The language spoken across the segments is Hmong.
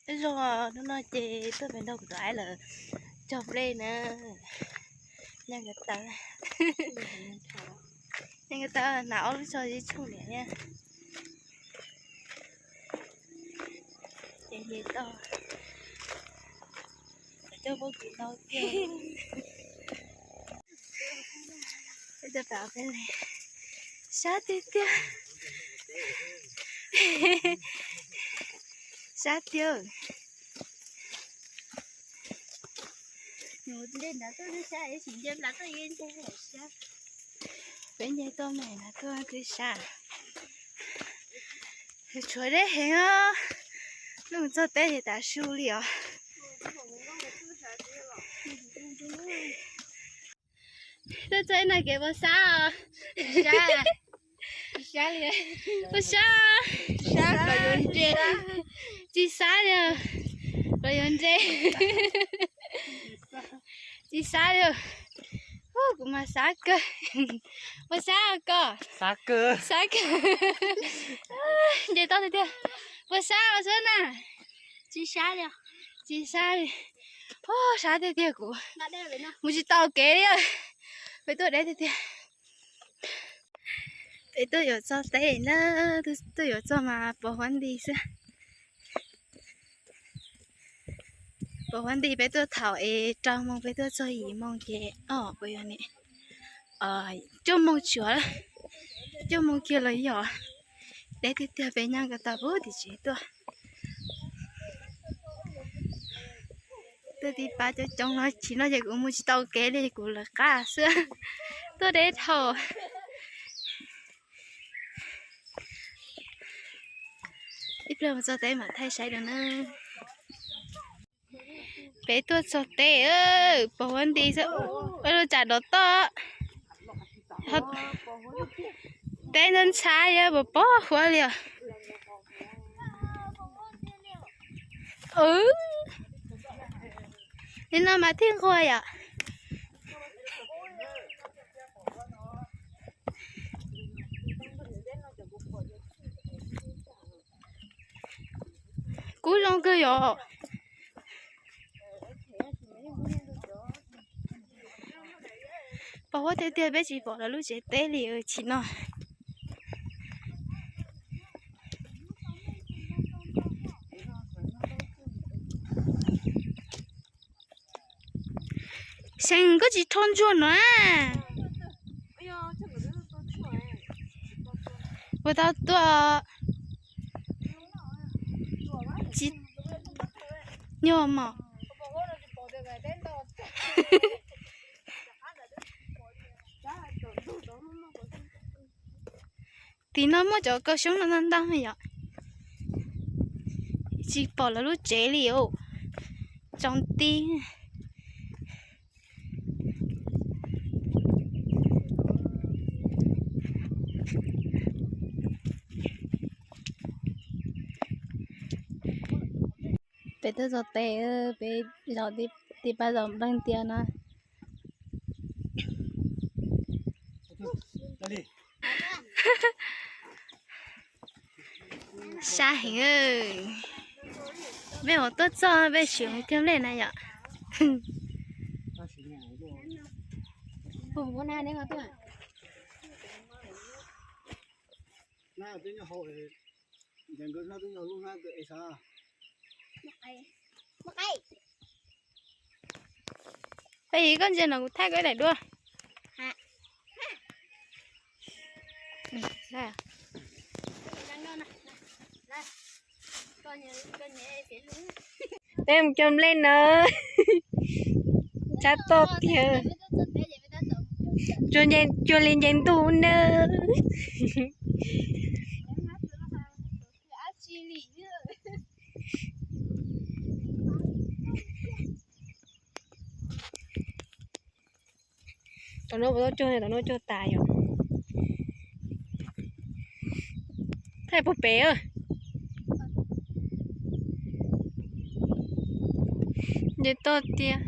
Ib zaug hnub no ces tuaj pem nrog kuv tus aib lawv cog nplej na. Nyob nkawd tau, nyob nkawd tau hnav ob lub tsho zeb tshooj niam na. Ces nce toj, coj pob kws ntau tiag. Peb tuaj pem peb li, sab tiag tiag, sab tiag. Peb nce tuaj mas nrad tuaj twb sab, tshuav deb heev os. Lub txog teb ces tav su li os. Tuaj txog ib no kev puas sab os? Puas sab? Sab kom yuav nres. Tsis sab li, los yuav nres. Tsis sab li. Kuv mas sab kawg. Puas sab koj? Sab kawg. Nce toj tiag tiag. Puas sab os Suab na? Tsis sab li. Tsis sab li. Sab tiag tiag kuv mus tsis tau kev li. Peb tuaj deb tiag tiag. Peb tuaj yuav txog teb na, tuaj yuav txog mas pos huab nti xwb. Pos huab nti peb tuaj thaum es rau moos peb tuaj txog yim moos ces os puas yog ne, cuaj moos tshuav, cuaj moos kiag los yog. Deb tiag tiag peb nyob nkawd tau pub tim tsev tuaj. Tuaj tib pab coob coob no, tsis no ces kuv mus tsis tau kev li, kuv lawv qab xwb. Tuaj deb dhau. Ib pliag mus txog teb mam thaij saib dua na. Peb tuaj txog teb, pos huab nti xwb, ua lub tsam dov toj. Teb ntxhab ntxhab yog pos pos huab li os. Li no mas thiaj nquag yom. Kub zoo kawg yom. Pos huab tiag tiag peb tsis pom lawv lub tsev teb li tsis no. Xeem koj tsis rho ntsuag no a. Ua tau tuaj. Nyuag mom. Tim no muaj cov kaus xyoob no ntau ntau yom. Tsis pom lawv lub tsev li os. Tsaus nti. Peb tuaj txog teb, peb zaum tib pab zaum npleeg tiag no. Sab heev. Peb mus tuaj txog peb tsis mus cog nplej na yom. Peb yim koj ntsia no kuv thaij koj daim duab. Peb mus cog nplej na. Tsab toj tiag. Cuag li nce ntuj na. Tom no puas tau cog, tom no cog tas yom. Thaij puag pem. Nce toj tiag.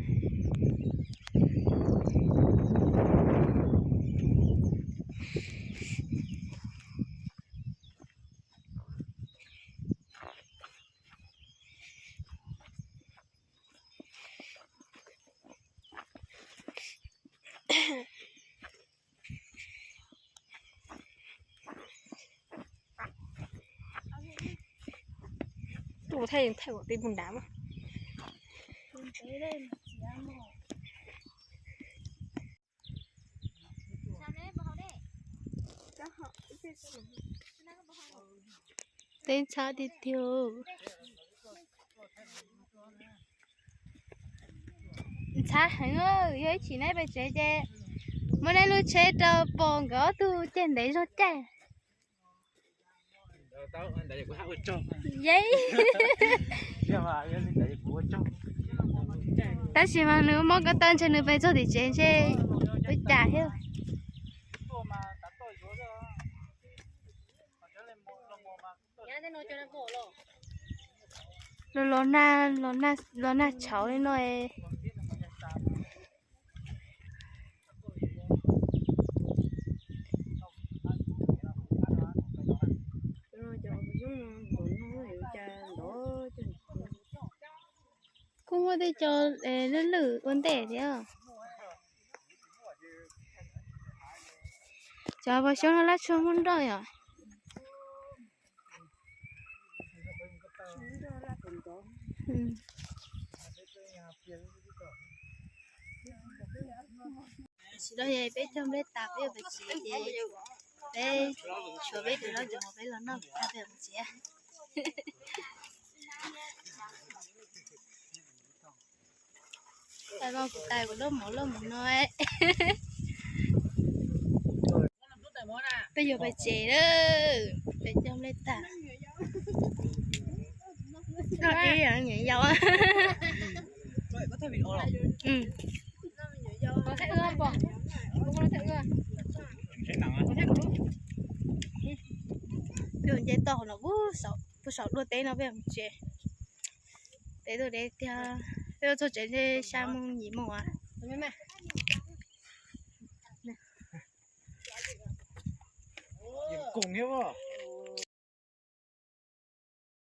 Kuv thaij thaij kuv tij pus nrad mas. Teb ntxhab tiag tiag. Ntxhab heev, yog ib chim neb pem tsev ces muab neb lub tsheb rau pom nkawd ob tug ceg ntev zog caij. Yeeb. Tab sis mas nws mob ko taw ntshe nws pem txog tim tsev ntshe ua cas thiab. Los, los nag tshauv li no. Kuj muaj tej co lwj lwj ua ntej thiab. Cov pos xyoob no lab tshuaj muaj nroj yom. Tam sim no peb cog nplej tas peb yuav pem tsev ces peb tshuav peb tus hlob Ntxoov peb los noj tas peb mus tsev. Tais mas kuv tais kuv lub mov loj mus no. Peb yuav pem tsev lawm, peb cog nplej tas. Noj ib nyuam yaus. Peb mus nce toj hauv no, peb saum dua teb no peb mus tsev. Peb tuaj deb tiag, peb tuaj txog tsev ntshe xya moo yim moo as. Koom thiab.